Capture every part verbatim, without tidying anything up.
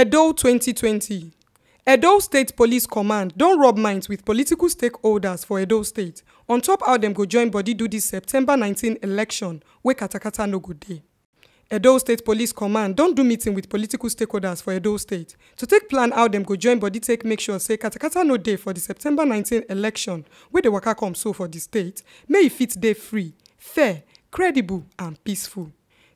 Edo twenty twenty. Edo State Police Command don rub minds with political stakeholders for Edo State on top how dem go join body do this September nineteen election wey katakata no go dey. Edo State Police Command don do meeting with political stakeholders for Edo State to take plan how dem go join body take make sure say katakata no dey for the September nineteen election wey dey waka come so for the state, make e fit dey free, fair, credible and peaceful.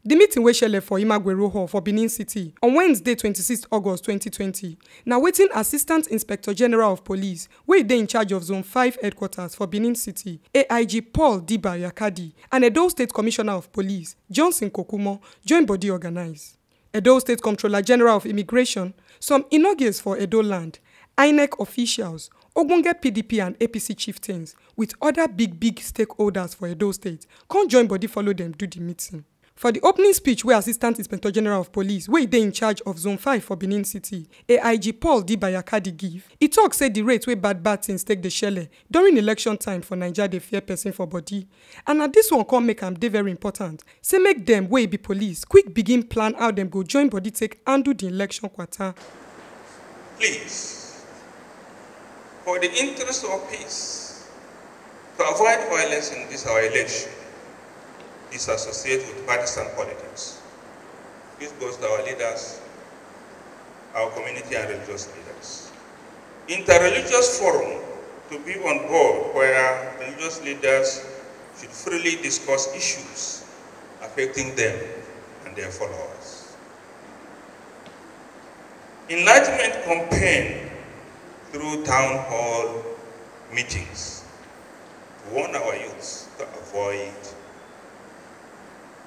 The meeting wey shele for Imagwero Hall for Benin City on Wednesday, twenty-sixth August twenty twenty, na wetin Assistant Inspector General of Police, wey dey in charge of Zone five headquarters for Benin City, A I G Paul Diba Yakadi, and Edo State Commissioner of Police, Johnson Kokumo, join body organize. Edo State Comptroller General of Immigration, some inaugurates for Edo land, inec officials, ogbonge P D P and A P C chieftains, with other big big stakeholders for Edo State, come join body follow dem do the meeting. For the opening speech wey Assistant Inspector General of Police, wey dey in charge of Zone five for Benin City, A I G Paul Diba Yakadi give, e talk say the rate wey bad bad things take dey shele during election time for Naija dey fear person for body. And na this one come make am dey very important say make dem wey be police quick begin plan how dem go join body take handle the election kwata. Please, for the interest of peace, to avoid violence in this our election, disassociate with partisan politics. This goes to our leaders, our community and religious leaders. Inter-religious forum to be on board where religious leaders should freely discuss issues affecting them and their followers. Enlightenment campaign through town hall meetings to warn our youths to avoid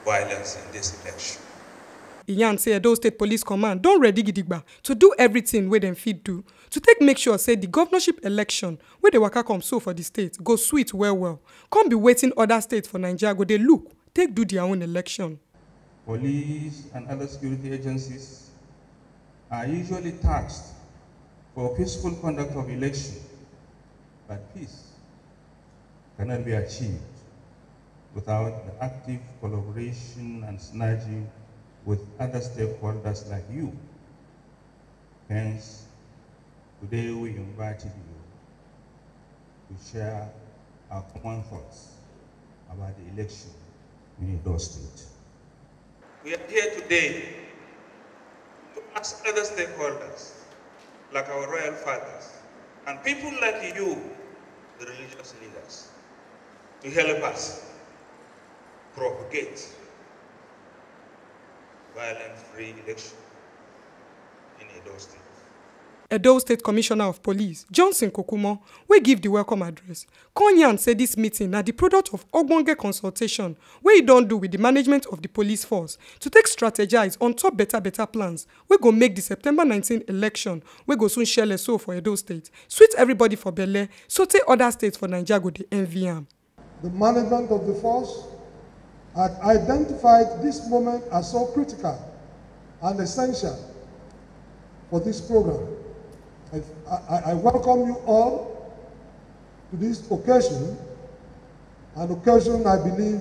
violence in this election. E yarn say Edo State Police Command don ready gidigba to do everything wey dem fit do to take make sure say the governorship election wey dey waka come so for the state go sweet well well, come be wetin other states for Naija go dey look take do their own election. Police and other security agencies are usually tasked for peaceful conduct of election, but peace cannot be achieved without the active collaboration and synergy with other stakeholders like you. Hence, today we invited you to share our common thoughts about the election in Edo State. We are here today to ask other stakeholders, like our royal fathers, and people like you, the religious leaders, to help us propagate violence-free election in Edo State. Edo State Commissioner of Police, Johnson Kokumo, wey give the welcome address, come yarn say this meeting na the product of ogbonge consultation wey e don do with the management of the police force to take strategize on top better better plans wey go make the September nineteen election wey go soon shele so for Edo State sweet everybody for belle, sotey other states for Naija go dey envy am. The management of the force had identified this moment as so critical and essential for this program. I, I, I welcome you all to this occasion, an occasion I believe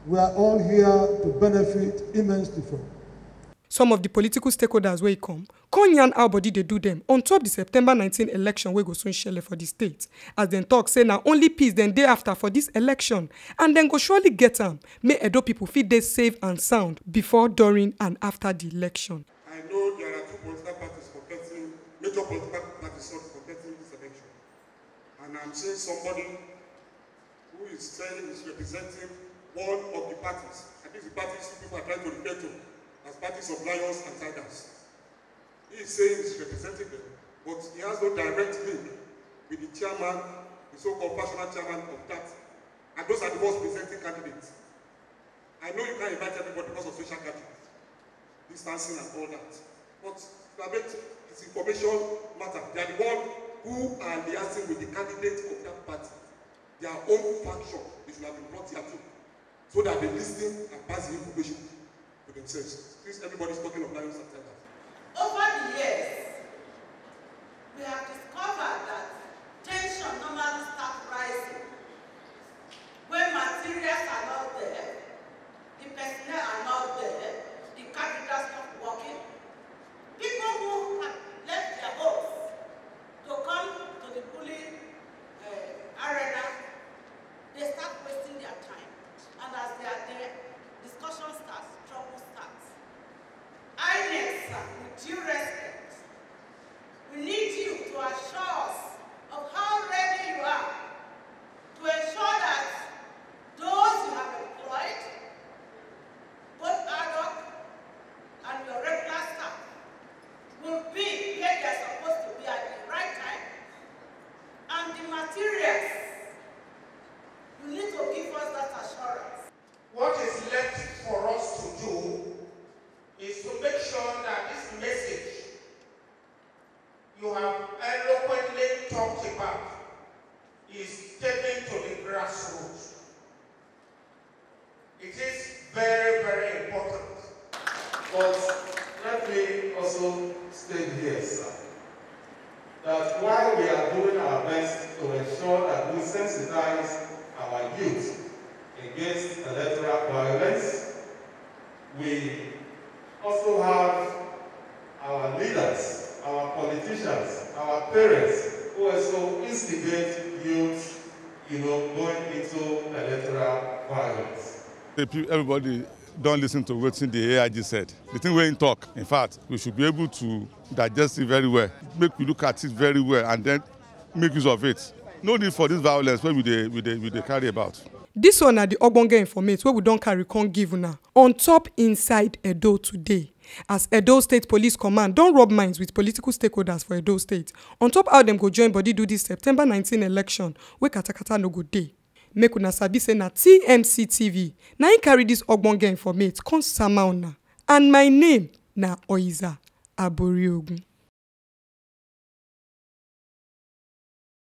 we are all here to benefit immensely from. Some of the political stakeholders wey come, come yarn how body dey do dem on top the September nineteen election wey go soon shele for the state, as dem talk say na only peace dem dey after for this election, and dem go surely get am, make Edo people fit dey safe and sound before, during and after the election. I know there are two political parties competing, major political parties, sorry, competing this election. And I'm seeing somebody who is saying he's representing one of the parties. And this is the parties people are trying to refer to as parties of lions and tigers. He is saying he's representing them, but he has no direct link with the chairman, the so-called functional chairman of that. And those are the ones presenting candidates. I know you can't invite everybody because of social gatherings, distancing and all that. But it's information matter. They are the one who are liaising with the candidates of that party. Their own function, they should have been brought here too, so that they listen and pass the information to themselves. Since everybody is talking of lions and tigers. Over the years, we have discovered that tension normally starts rising when materials are not there, the personnel are not there, the carpenters not working. People who grassroots. It is very, very important. But let me also state here, sir, that while we are doing our best to ensure that we sensitize our youth against electoral violence, we also have our leaders, our politicians, our parents who also instigate youth, you know, going into electoral violence. If you, everybody don't listen to what the A I G said, the thing wey he talk, in fact, we should be able to digest it very well, make we look at it very well, and then make use of it. No need for this violence wey we dey, we dey, we dey carry about. This one na the ogbonge informate wey we don carry come give una on top Inside Edo Today. As Edo State Police Command don rub minds with political stakeholders for Edo State on top how dem go join body do this September nineteen election wey katakata no go dey. Make una sabi say na T M C T V na im carry this ogbonge informate come sama una. And my name na Oiza Aboriogun.